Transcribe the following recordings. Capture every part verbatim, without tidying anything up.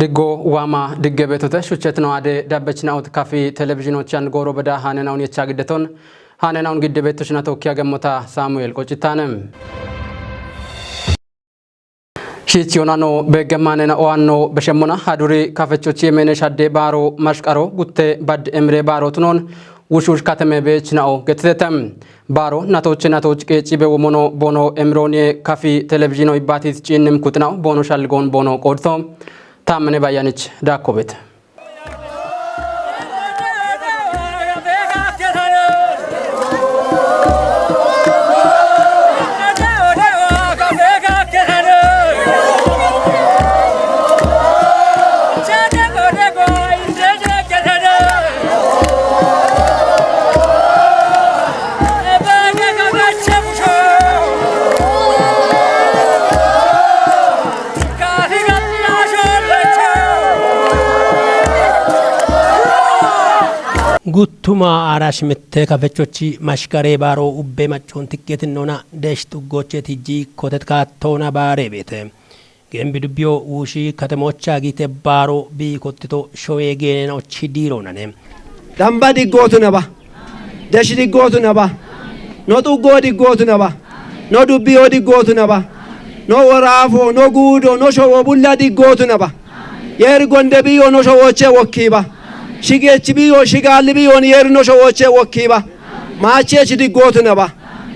Diggo waama digge beetote shuchchetino ade dabbechina ot kafi televizhiinochi and gooro beda haanena un yecha giddeton haanena un gidde beettoshina tokki agemmota Saamu'eel Qoccittaane. Shiichi onano beeggemmaanena owaanno beshemmona haduri kafechochi yemeene shadde baaro mashqaro gutte bad emire baaro tunoon wushuush kateme beechinao gettitete. Baaro natooche natooch qeecibe womono boono emirooniye kafi televizhiino ibbaatit ciinnim kuxinao boono shalligoon boono qoodito. Taammine Bayyanich Daakkobet. Guttuma aarash mitte kafechochi mashkare baaro ubbe maccoon tikkeetinnoona desh xuggoche tijji kotet kaattoona baare beete. Gembi dubbiyo wushi katemocha giite baaro bi kottito shoye geenena ochi diiroonane. Damba diggootu naba. Deshi diggootu naba. No xuggoo diggootu naba. No dubbiyoo diggootu naba. No woraafoo, no guudoo, no showoo bulla diggootu naba. Yeeri gonde biyyoo no showoochee wokkiiba. Shigeechi biyyoo, shigaalli biyyoon yeeri no showoochee wokkiiba. Maacheechi diggootu naba.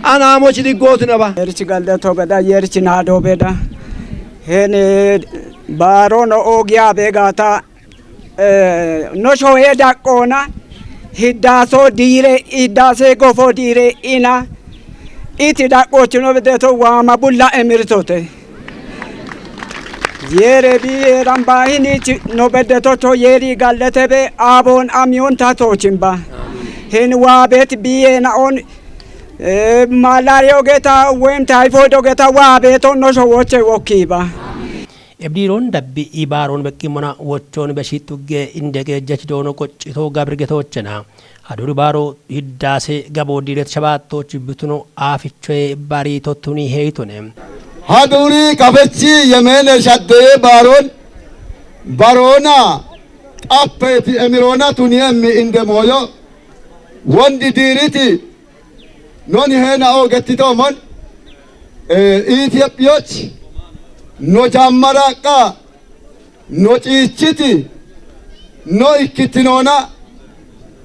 Anaamochi diggootu naba. Yeerichi galdeto beda, yeerichi naadoo beda. Hene baaro no oogiyaa beegaata. Eh, no shohee daqqoona, hiddaasoo diire, hiddaasee gofoo diire ina, iti daqqoochino bedeto waama bulla emirtote. Yeere bi yeeran baahinichi no bedetocho yeeri gallete be aaboon amiyoon tatoochimba. Hin waabet biyeena on, eh, malaariya ogeta woyim tayfood ogeta waabeto no showoche wokkiiba. Ebdiiroon dabbi ibaaroon beqqimmona wochoon beshi xugge inde geejjech doono qoccito gabir getoochena. Haduri baaro hiddaase gaboo diiret shabaattoch bituno aafichoye bariito tuni heyitone. Haduri kafechi yemeene shaddeye baaroon baroona xappeeti emiroona tuniyemmi inde mooyo wondi diiriti Noni heena oogettitoomon, eh, Itophiyoch no jammara qa, no ciichiti, no ikkittinoona,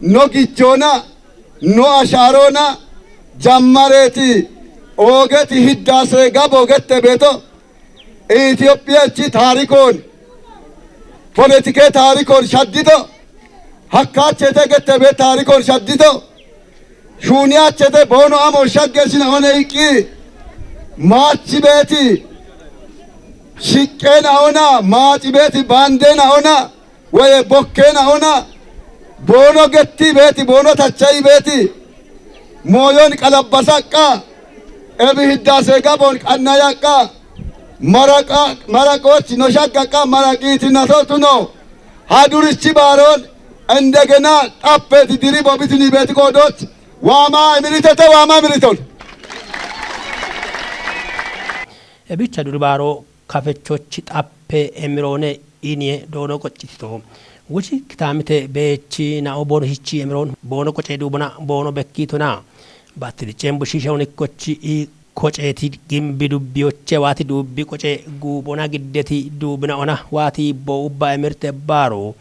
no gijjoona, no ashaaroona jammareeti oogeti hiddaase gabo gette beeto. Itophiyachi taarikoon, poletike taarikoon shaddito, hakkaachete gette beet taarikoon shaddito, shuuniyachete boono amo shagge sina one iqqi, maachi beeti, shiqqeena ona, maaci beeti, baandeena ona, woye bokkeena ona, boono getti beeti, boono tachayi beeti, mooyon qalabbasaqqa, ebi hiddaase gaboon qannayaqqa, maraqa, maraqooch no shaggaqqa, maraqiitinnato tuno, hadurichi baaroon, indegena xappeeti diri bobitini beeti qoodoch, waama imiritete, waama imiriton. Ebicha duri baaro kafechochi xappe emiroone iniye doono qoccitito. Wuchi kitaamite beechi nao boono hichi emiroon boono qoce duubona boono bekkiitona. Battidi cembu shisha unikkochi i koceeti gimbi dubbiyoche waati duubbi qoce guubona giddeti duubina ona waati bo ubba emirte baaro.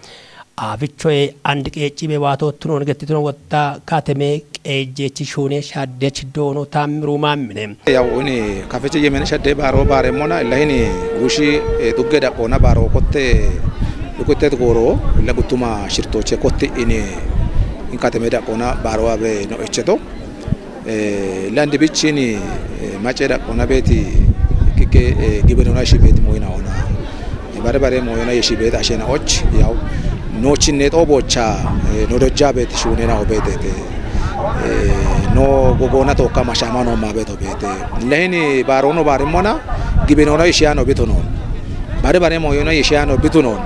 Aafichoye and qeeccibe waato tunoon gettitino wotta kateme qeejjeechi shuune shaaddech doono Taammiru Maammine. Yaw, ini kafechi yemen shadde baaro baaremmona, illa hini wushi, eh, xugge daqqoona baaro kotte lukuttet gooro, illa guttuma shirtooche kotti ini in kateme daqqoona baaro abe no echeto. Eh, landi bichini, eh, mace daqqoona beeti kike, eh, gibenona shi beeti moyina ona. Eh, bare bare moyona yeshi beeti ashena och, yaw. No chinne to bocha, eh, no dojja beeti shunena o beetete. Eh, no gogona to kama shama no ma beeto beete. Lehini barono barimona, gibenona yeshiyano bitunon. Bare bare moyona yeshiyano bitunon.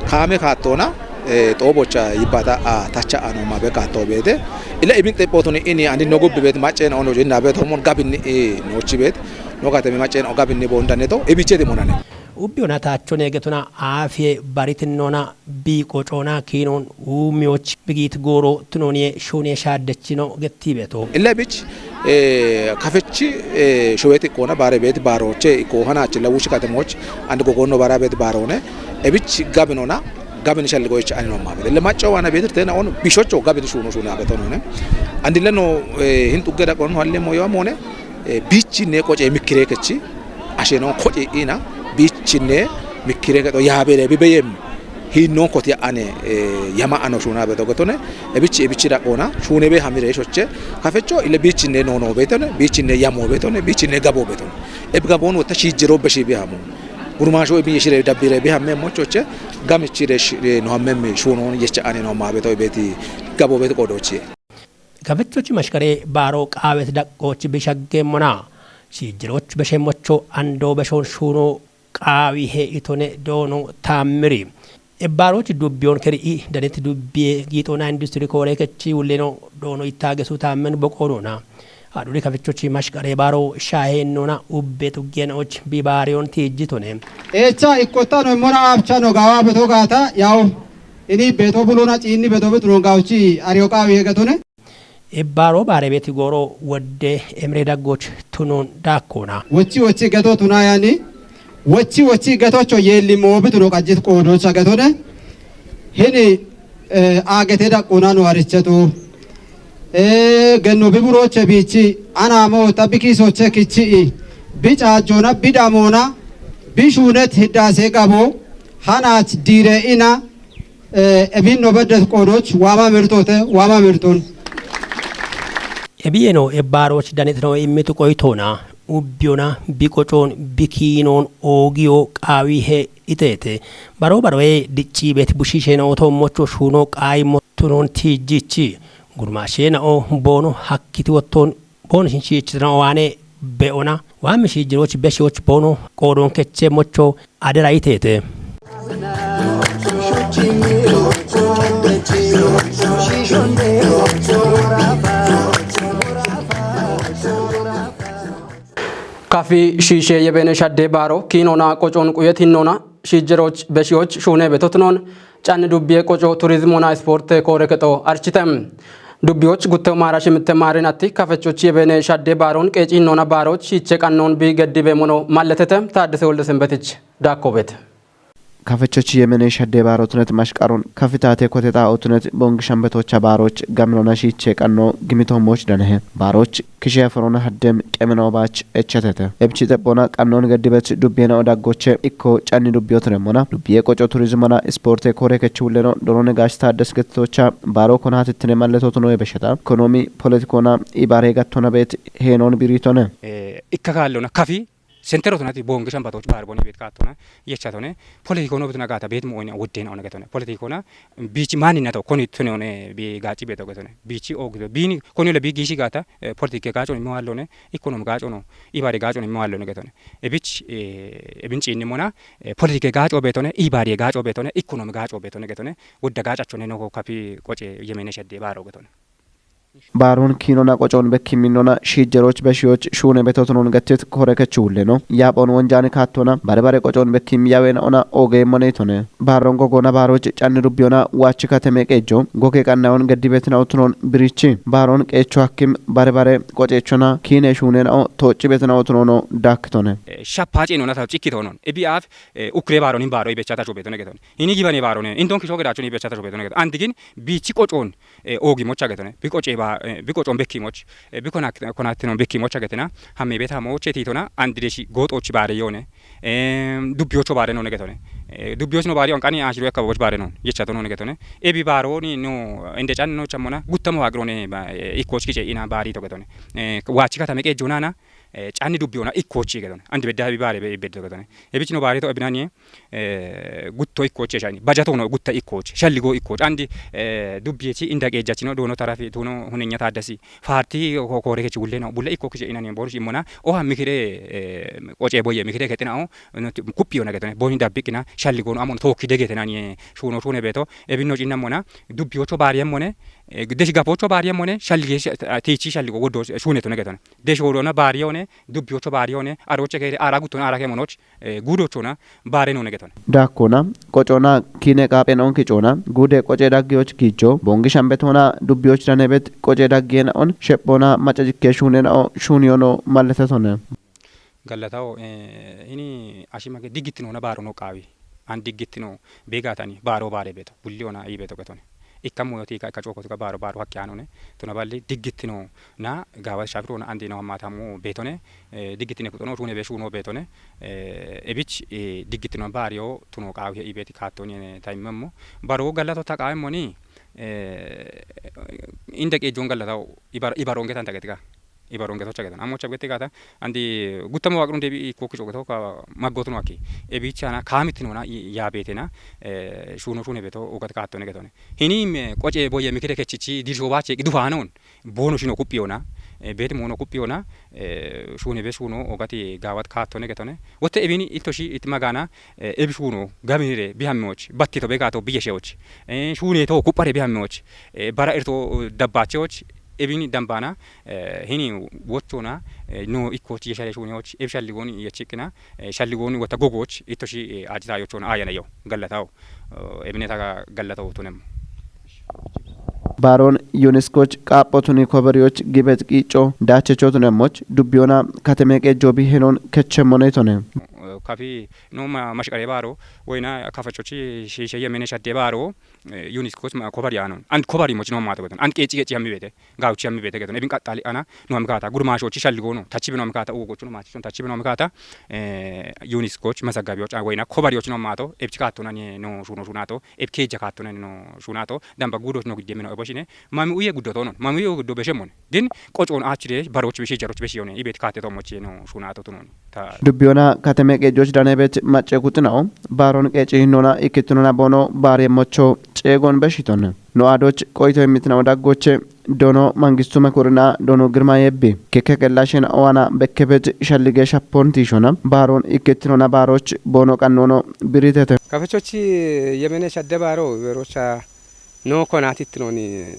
Kame katona, eh, to bocha yibata a tacha ano ma be kato beete. Ila ibin xephotuni ini andi no gubbi beet maccena ono jinna beet hormon gabinni, eh, nochi beet. No katemi maccena o gabinni bondaneto, ebicheti monane. Ubbi ona taacho neegetona aafiye baritinona biiqo coona kiinon uumiyoch bigiit gooro tunoniye shuuniye shaaddechino gettiibeto. Illebich kafechi showeti ikkona baare beeti baaroche ikko hanachi lawushi katemoch and gogonno bara beeti baaroone ebich gabinona gabin shalligoyich ani nomma bete. Ille macco wana beetirtena on bishocho gabin shuuno shuuna betonone. Andilleno hin xugge daqon halle moyo amone bichinne qoce mikkire kechi asheno qoce ina bichinne mikkire keto yaabere bibeyem hinnon koti ane yama ano shuuna beto getone. Ebichi ebichi daqona shuune be hamire shoche kafecho ille bichinne nono betone bichinne yamo betone bichinne gabo betone. Ebi gabon wota shijiro beshi be hamu gurmasho ebi yeshire dabbire be hamme mochoche gamichire no hammemme shuunon yecha ane no ma beto ebeti gabo beto qodochi. Gafechochi mashkare baaro qaawet daqqooch bishaggeemmona. Shiijjiroch beshemmocho andoo beshoon shuunoo qaawihe itone doono taammiri. Ebbaaroch dubbiyoon keri'i danit dubbiye giixoona industiri kooreekechi wulleno doono ittaagesu taammen boqoonoona. Adhuri kafechochi mashkare baaro shaaheennoona ubbe xuggiyen och bibaariyoon tiijjitone. Echa ikkottano immona aabchano gawaa beto gaata yawo ini beto bulona ciinni beto bituno gawchi ariyo qaawi hegatone. Ebbaaroo baarebeeti gooroo woddee emire daggooch tunuun daakkoona. Wochi wochi geto tuna yani wochi wochi getocho yeelli moobi tuno qajjit qoodoocha getone hini aagete daqquna no harichetu genno biburooche biichi anaamo ta bikiisoche kichi'i bicaajjoona bidamoona bishuunet hiddaase gabo hanaach diire ina Ebin no beddet qoodoch waama mirtote waama mirton. Ebiyeno ebbaaroch danitino immitu qoytoona ubbiyona biqocoon bikiinoon oogiyo qaawihe iteete. Baro baroye dicciibeet bushiisheena'o toommocho shuuno qaayimmo tunoon tiijjichi gurmaasheena'o boono hakkiti wottoon Booni shiichitino waane be'ona. Waami shiijjiroochi beshiyoch boono qoodoon kechee mocho adera yiteete. Kafi shiishee yebeene shaddee baaro kiinoona qocoon quyetinnoona shiijjirooch beshiyoch shuunee betotinoon Canni dubbiye qoco turizimona ispoorte koore kexo archite. Dubbiyoch gutte maara shimitte maarin atti kafechochi yebene shadde baaron qeecinnona baaroch hiche qannon bi geddibe mono malletete. Taaddese Wolde Senbetich daakkoobete. Kafechochi yemene shadde baarotunet mashqaron kafitaate koteta otunet bongi shambetocha baaroch gaminona shiche qanno gimitoommoch danehe. Baaroch Kishe aforon haddem qemina obaach echetete. Ebchi xephona qannon geddibet dubbiyena odaggoche ikko canni dubbiyotiremmona dubbiye qoco turizimona isporte kore kechi wulleno dorone gash taaddes getitocha baaro kona hatittine malletotuno ebesheta ekonomi politikona ibare gattona beet heenon biritone. Ikka kaallona kafi Sentero tunati bonge shambatoch bar boni bet katona yechatone politiko no bituna gata bet mo onya wudden ona getone politiko na bichi mani nato koni tune one bi gaci beto getone bichi o gito bini koni le bi gishi gata politike gaco ni mo allone ekonomi gaco no ibare gaco ni mo allone getone e bich e bin cinni mona politike gaco betone ibare gaco betone ekonomi gaco betone getone wudda gacacho ne no kapi qoce yemene shedde baro getone. Baaroon kiinona qocoon bekki minnona shiijjerooch beshiyoch shuune betotonon gattit kore kechuulleno yaaphon wonjaani kaattona bare bare qocoon bekkim yawena ona oogeemmoneetone. Baaroon gogoona baaroch canni dubbiyona waachi kateme qeejjo goge qannayon geddibetina utunon birichi baaroon qeecho hakkim bare bare qoceechona kiine shuunenao toocci betina utunono daakkitone. Shapaaci nona taw cikki toonon ebi aaf ukre baaroon hin baaro ibecha tacho betone geton hini gibane baaroon indon kisho gedaachon ibecha tacho betone geton andigin biichi qocoon oogimocha getone bi qoce ba bi qocon bekkimoch bi konattino bekkimocha getena hamme beta moche titona andideshi goxoch bare yone dubbiyocho bare none getone dubbiyoch no bare on qani ashiro ekka boch bare non yechato none getone ebi baroni no inde can no chamona guttamo agrone ikkoch kice ina bari to getone wachi katame ke jonana canni dubbi ona ikkochi gedon andi bedda bi bare be beddo gedon ebichi no bare to ebinani gutto ikkochi shani bajato no gutta ikkochi shalligo ikkochi andi dubbi eti inda qejachino dono tarafi tuno hunenya tadasi farti ko kore kechi wulleno bulla ikko kichi inani borush imona o ha mikire qoce boye mikire ketina o kuppi ona gedon boni dabbiqina shalligo no amon tokki degetenani shuno shune beto ebinno cinna mona dubbi ocho bare mone Eh, desh gapocho bariye mone, shallige sh-, tichi shalligo wodo shune tone getone. Desh wodona bariye one, dubbiyocho bariye one, aroche kere ara gutton ara ke monoch, eh, gudochona, bare none getone. Dakkona, qocona, kine qaaphe noonki coona, guude qoce daggiyoch giicho, bongi shambetona, dubbiyoch danebet, qoce daggiye naon, shephona, macajikke shuune nao, shuuniyono, malletetone. Gallataho, eh, ini ashimage diggittinona baaro no qaawi. An diggitino beegatani baaro baare beeto. Bulli ona ii beeto getone. Ikka moyoti ka, ikka cooko tuka baaro baaro hakke anone. Tuna balli diggitino na gawa shafiro na andi no hammata mo beetone. Eh, diggittine kutono, shuune be shuuno beetone. Eh, ebich, eh, diggitino baariyo tuno qaawi ii beeti kaattoni, eh, taymemmo. Baro gallato ta qaawemmoni, eh, inde qeejjon gallataho ibar-, ibaronge tan tagetika. Ibaronge tocha getan. Ammo cha gete gata. Andi guttamo waqirun debi ikko kicho geto ka maggotuno aki. Ebichana kaamitinona i-, ya beetena, eh, shuuno shuune beeto ugat kaattone getone. Hini me qoce boye mikire kechichi dirsho bache dufanon. Bono shino kuppiyona, eh, beeti mono kuppiyona, eh, shuune be shuuno ogati gawat kaattone getone. Wotte ebini iltoshi it magana, eh, ebi shuuno gaminire bihammeoch, battito begato biyesheoch, eh, shuune to kuppare bihammeoch, eh, bara irto dabbacheoch, ebini dambana, eh, hini wochona, eh, no ikkoch yeshare shuuneoch, ebi shalligoni yechikkina, eh, shalligoni wotta gogoch, ittoshi, eh, ajita yochona ayana yo, gallataho. Eh, ebineta gallataho tunem. Baaroon yuuniskooch qaaphotuni koberiyoch gibet qiicco daachechootune moch dubbiyona kateme qeejjoobi henon kechemmoneetone. Kafi no ma-, mashqare baaro woyna kafachochi shi-, sheye mene shadde baaro, eh, yuuniskooch ma kobari anon. And kobari moch no maato beton. And qeecci qeecci hammi beete. Gaawchi hammi beete geton. Ebin qaxxaali ana no hammi kaata. Gurmaashochi shalligoono. Tachi bino hammi kaata. Ugo gochuno maachichon. Tachi bino hammi kaata. Eh, yuuniskooch mazaggabiyoch, ah, woyna kobariyoch no maato. Ebchi kaattona ni no shuuno shuunato. Eb keja kaattona no shunato, damba gudoch no gidde meno eboshine, mami uye guddo tonon, mami uye guddo beshemon. Gin qocon achire baroch beshi jaroch beshi yone, ibet kate to moche no shunato tunon. Ta dubbiyona kateme qeejjoch danebet macce kuxinao, baaron qeeci hinona ikkitunona bono baare mocho ceegon beshiton. No adoch qoyto immitinao daggoche, Dono Mangistu Mekurina, Dono Girma Yebbi, kekke qellashin owana bekkebet shallige shappon tiishona, baaron ikkittinona baaroch boono qannono biritete. Kafechochi yemene shadde baaro, werocha no konatittinoni,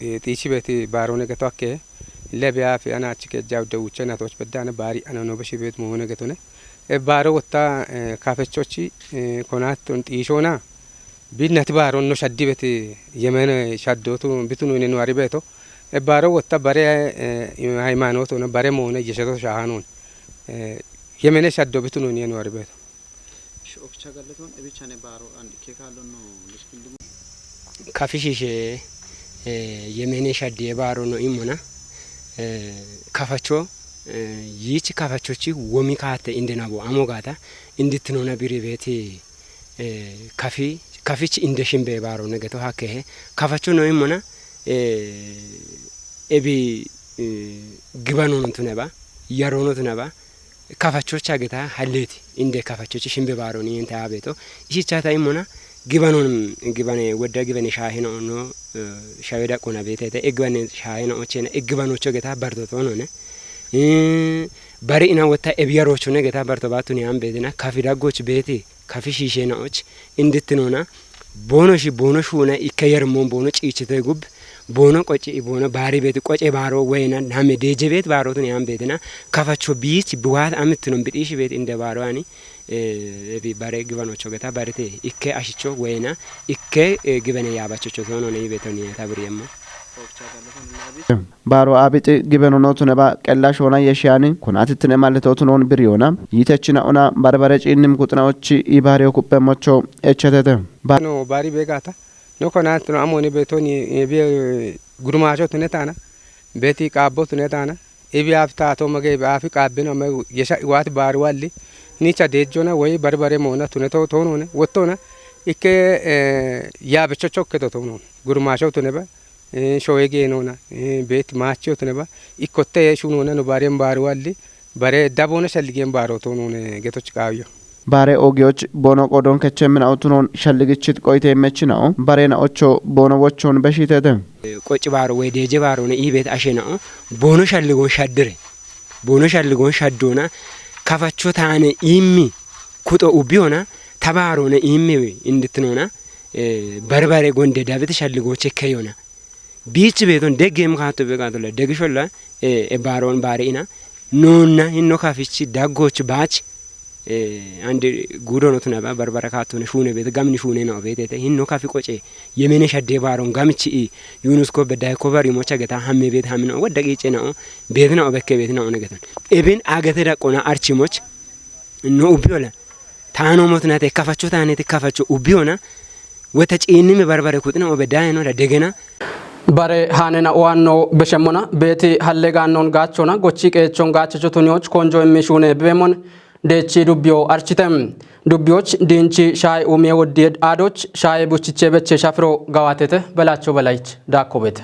eh, xiichi beeti baarone geto akke, lebiya fi ana achi kejja udde wuche natoch beddane baari ano no beshi beet muhune getone. E baaro wotta, eh, kafechochi, eh, konatton xiishona, Binnati baaron no shaddi beti yemene shaddotu bitunu ine nuwari beeto. E baaro wotta bare, eh, haymaanootona bare moone yesheto shaahanon. Eh, yemene shaddo bitunu ine nuwari beeto. Sh-, okcha gallaton ebichane baaro an ikke kaalonno liskillimu. Kafishishe, eh, yemene shaddiye baaro no immona. Eh, kafacho, eh, yichi kafachochi womi kaate inde nabo amo gaata indittinona biri beeti. Eh, kafi, kafich inde shimbe baaro ne geto hakkehe. Kafacho no immona, eh, ebi, eh, gibanono tuneba, yarono tuneba, kafachocha geta halleti, inde kafachochi shimbe baaro ni ente abeto. Ishichata immona, gibanon, gibane, wedda gibane shahino no, eh, shaweda qona betete, e gibane shahino ochena, e gibanocho geta bardotono ne. Eh, bari ina wotta ebi yarocho ne geta barto batuni an bedina, kafi daggoch beti, Kafi shiisheena och indittinona, boono shi boono shuuna ikke yermon boono ciichite gub, boono qoci boono baari beeti qoce baaro weyna name deeje beet baarotun yaan beetina, kafacho biich biwaat amittinon bidhiishi beet inde baaro ani, eh, ebi bare gibanocho geta barite ikke ashicho weyna ikke, eh, gibene yaabachocho soonone yibeetoni tabiriyemmo. Baaro aabixi gibenono tuneba qella shoona yeshiyani kunatittine mallito tunoon biriyona. Yitechina ona barbare ciinnim kuxinaochi ibaariyo kuphemmocho echetete. Ba- No baari beegata. No konatino amoni beetoni, eh, bi, eh, gurumaasho tune taana. Beeti qaabbo tune taana. Ibi afi taato mage ibi afi qaabbino me yesha iwaati baari walli. Nicha deejjona woy barbare moona tune to toonone. Wottona ikke, eh, yaabecho chokketo toonone. Gurumaasho tuneba. Eh, showe geenona, eh, beet maachiyo tuneba, ikkotte shuunona no baaren baaru alli, bare daboona shalligeen baaro toonone getoch qaawiyo. Baare ogiyoch boono qodon kechemmina'o tunoon shalligichit qoyte immechina'o, bareena'ocho boono wochoon beshitete. Eh, qocci baaro woy deeje baarone iibeet ashena'o, boono shalligoon shaddire. Boono shalligoon shaddoona, kafacho taane iimmi kuxo ubbiyona, ta baarone iimmi indittinona, eh, barbare gonde dabit shalligooche keyona. Biichi beeton deggeem kaatto be qaatolla degisholla e baaroon baari'ina noonna hinno kafichi daggooch baach e andi guudono tunaba barbara kaattone shuune beete gamni shuune nao beetete hinno kafi qoce yemene shadde baaroon gamichi i yunusko bedda kovari mocha geta hamme beete hamino wadda qiice nao beete nao bekke beete nao negeton ebin agete daqqona archimoch no ubbiyola taano motnate kafacho taanete kafacho ubbiyona weta ciinnime barbare kuxina obedayeno da degena. Bare haanena owaanno beshemmona beeti halle gaannon gaachona gochi qeechon gaachacho tunyoch konjo immi shuune bibemon deechi dubbiyo archite. Dubbiyoch diinchi shaaye umiye woddi aadoch shaaye buchiche beche shafiro gawaatete belacho belayich daakkobete.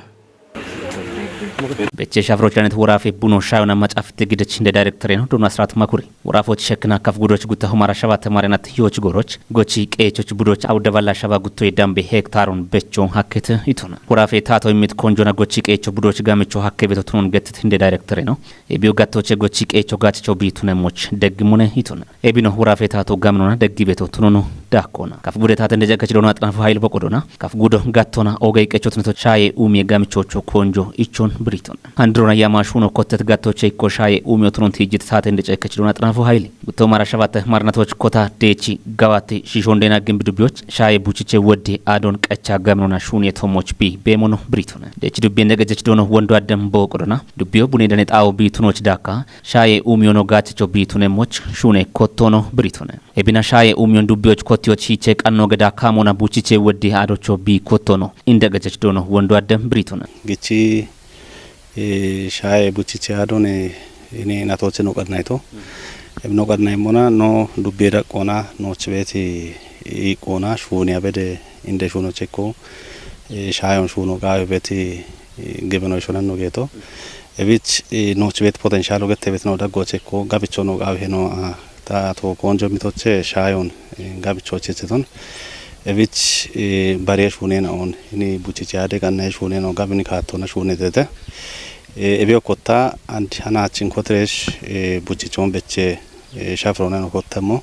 Beche shafiro chanet woraafe buno shaayona macafte gidech inde daayirektereno dona asrat makuri woraafoch shekkina kaf gudoch gutta humara shaba temarenat yoch goroch gochi qeechoch budoch awdaballa shaba guttoy dambe hektaaron becho hakkete itona. Woraafe taato immit konjona gochi qeecho budoch gamicho hakke beto tunon gettet inde daayirektereno ebiyo gattoche gochi qeecho gachicho biitune moch deggimune itona. Ebino woraafe taato gaminona deggi beto tunono daakkona. Kaf gude taate ndeja gachidona axanafo hayil boqodona kaf gudo gattona ogey qechotinito shaaye umiye gamichocho konjo ichon biriton. Handirona yama shuno kottet gattoche ikko shaaye umiyo tunon tijjit taate ndeja gachidona axanafo hayili gutto mara shabatte marnatoch kota deechi gawatti shishondena gimbi dubbiyoch shaaye buchiche wodde aadon qecha gaminona shuune tomoch bi beemono biritone. Deechi dubbiye ndegejech doono wondo addem boqodona dubbiyo bune dane xaawo biitunoch daakka shaaye umiyono gaachicho biitune moch shuune kottono biritone. Ebina shaaye umiyon dubbiyoch kottiyoch hiiche qanno geda kaamona buchiche wodde aadocho bi kottono indegejech doono wondo addem biritone. Gichi e, shaaye buchiche aadone ini natoche no qadnayto. Eb no qadnaymona no dubbiye daqqona nooch beeti iiqoona shuuniya bede inde shuunochekko e, shaayon shuuno qaawe beeti e, gibino ishonanno geeto. Ebich e, nooch beeti potenshaalo gette beeti no daggochekko gabicho no qaawe heno a ta to konjo mitoche shaayon e, gabicho checheton. Ebich e, bariye shuunena on ini buchiche aade qannaye shuunena on gabini kaattona shuunetete. E, ebiyo kotta and hanachin kotresh e, buchichon beche e, shafroneno kottamo.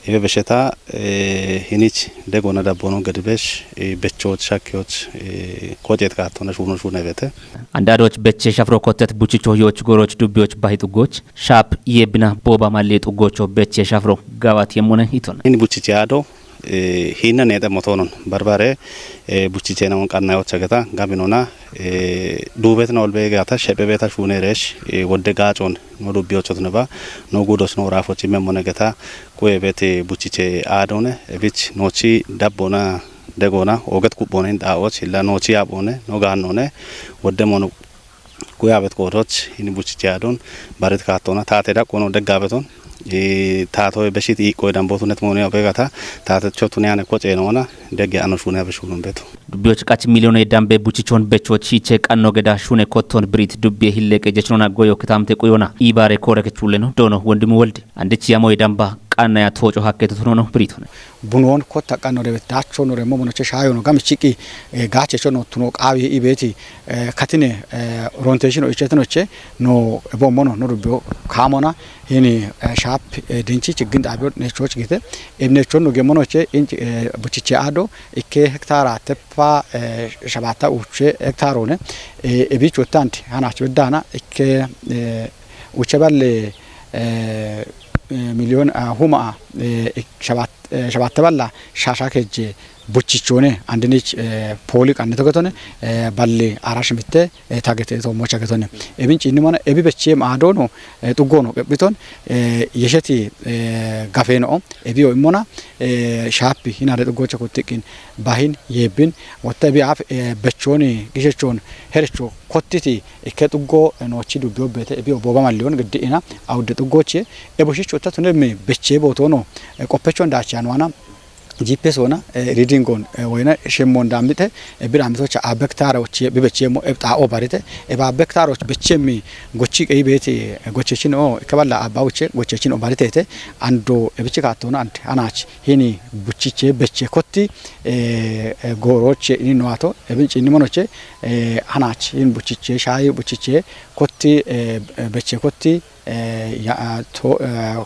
Ebe besheta e, hinich degona dabbono gedibesh e, bechoch shakkeyoch e, kojet kaattona shuuno shuune bete. Andadoch beche shafro kottet buchicho yoch goroch dubbiyoch bahi xuggoch shaap yebina booba malle xuggocho beche shafro gawat yemmone iton. Ini buchiche aado e, hinna neexe motonon barbare e, buchichena on qannayocha geta gabinona e, duubetna olbe gata shephe beta shuune resh e, wodde gaacon no dubbiyochotne ba no gudos no raafochi memmone geta quye bete buchiche aadone ebich noochi dabbona degona oget kubbone inda aoch illa noochi yaabone no gaannone wodde mono Kuyaabet qoodoch ini buchiche aadon barit kaattona taate daqqono deggabeton e, taato beshit iiqqoy dambotunet mooniya obegata taate chotun yaane koce noona degge ano shuune abe shuunun beto. Dubbiyoch qach miliyone dambe buchichon bechoch hiiche qanno geda shuune kotton birit dubbiye hilleqe jechnona goyo kitamte quyona iibare kooreke chulleno doono wondimu wolde andich yamoy damba qannaya tooco hakke tutunono biritone. Bunoon kotta qanno debet daacho no remmo monoche shaayono gamichiqi e, gaachecho no tuno qaawi ibeeti e, katine e, ronteshino ichetinoche no ebommono no dubbiyo kaamona hini e, shaap e, dinchi chiggin xaabiyo nechoch gite ebnechon no gemmonoche inchi e, buchiche aado ikke hektara teppa e, shabatta uche hektarone e, ebich wottandi hanach weddana ikke e, uche balle e, e, miliyon a, huma a, e, ik- shabat- e, shabatte balla shasha kejje buchichone andinich e, pooli qanne togetone e, balle arash mitte e, tagete to mocha getone ebin cinni mana ebi beche maadono e, xuggono qebbiton e, yesheti e, gafeno ebiyo immona e, shaapi hinare xuggocha kuttiqin bahin yebbin wotta ebi af e, bechoni gishechon herecho kottiti ikke xuggo e, noochi dubbiyo bete ebiyo booba malliyon giddi'ina awudde xuggochi e, bushichu otta tunemi beche bootono e, qoppechon daachi anwana G P S wona e, reading on e, woyna shemmon dammite e, bira mitocha a bektara ochi e, bibeche mo e, ta o barite e, ba bektara ochi beche mi gochi qei beti e, gochechin o e, kaballa abba ochi gochechin o baritete ando e, bichi kattona and anach hini buchiche beche kotti e, e, goroche ini noato e, bichi ini monoche e, anach hin buchiche shayi buchiche kotti e, e, beche kotti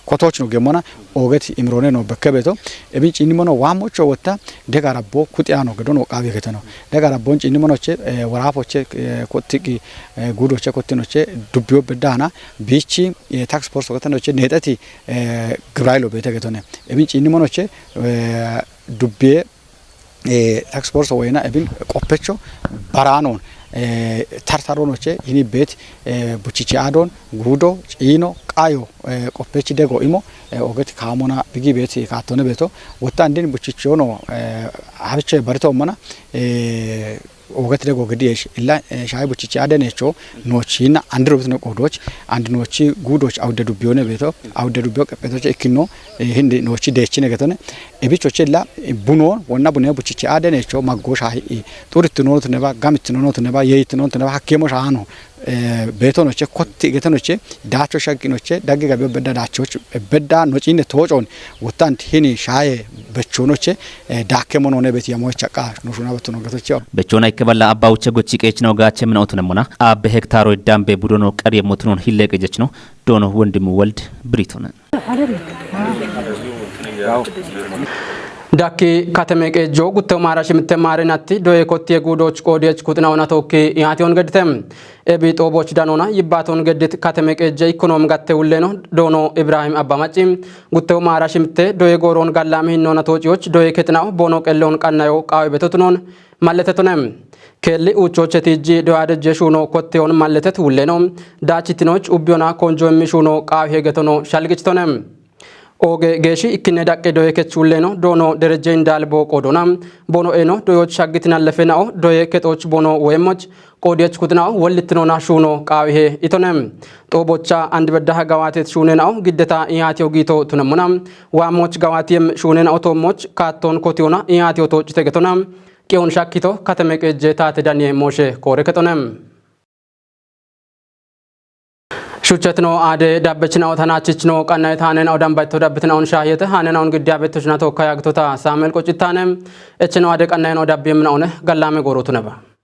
kotochino gemmona oogeti imiroone no bekkebeeto. Ebin ciinnimono waammocho wotta dega rabbo kuxiyaano gedono qaawi geteno. Dega rabbon ciinnimonoche woraafoche kottiqi guudoche kottinoche dubbiyo beddaana biichi tax force getenoche neexeti gibrayilo beete getone. Ebin ciinnimonoche dubbiye tax force woyna ebin qoppecho baraanoon tartaronoche hini beet buchichi aadon guudo ciino qaayo qoppechi dego imo oget kaamona bigi beet kaattone beeto. Wotta andin buchichono habicho barito mana oget dego gediyesh illa shayi buchichi adenecho noochi hinna andiro bitino qoodoch and noochi guudoch awudde dubbiyoone beeto. Awudde dubbiyo qepheetoche ikkino hindi noochi deechine getone. Ebichoche illa bunoon wonna bune buchichi adenecho maggo shayi xurittinonotu neba gamittinonotu neba yeyittinonotu neba hakkeemo shaano beetonoche kotti getenoche daacho shagginoche daggi gabiyo bedda daachoch bedda nociinne toocoon wottant hini shaaye bechoonoche daakke monoone beti yamocha qa nushuna bettono getoche. Bechoona ikke balla abba uche gochi qeechino gaache mino otunemmona abbe hektaaro iddaambe budono qari yemmotunon hille qejechino doono wondimu wold britone. Dakki kateme qeejjo guttewu maara shimitte maarinatti doye kottiye guudoch qoodiyechi kuxinaona tookki ihaatiyon geddite. Ebi xooboch danona yibbaaton geddit kateme qeejje ikkonoom gatte wulleeno doono Ibrahim Abba Macci guttewu maara shimitte doye gooroon gallaame hinnoona toociyoch doye kexinawo boono qelleon qannayo qaawi betotunoon malletetonem. Keelli uuchooche tiijji doyaadejje shuuno kotteon malletet wulleeno daachitinoch ubbiyona konjoemmi shuuno qaawi hegetono shalgichitonem. Ooge geeshshi ikkinne daqqe doye kech wulleeno doono derejje indaal boo qoodona. Boono eeno doyoch shaggitinallefenao doye kexooch boono woyemmoch qoodiyech kuxinao wollittinona shuuno qaawihe itone. Xoobocha andibeddaha gawaatet shuunenao giddeta ihaatiyo giito tunemmona. Waammoch gawaatiyem shuunenao toommoch kaatton kotiyona ihaatiyo tooccite getona. Qiyon shakkito kateme qeejje taate daniye mooshe koore kexone. Shuchetino aade dabbechinawo tanaachichino qannayet haanenao dambayto dabbitinaon shaahiyete haanenao giddiya bettochina tookka yaagitota Saamuel Qoccittaane. Echino aade qannayeno dabbiyeminaone gallaame goorotuneba.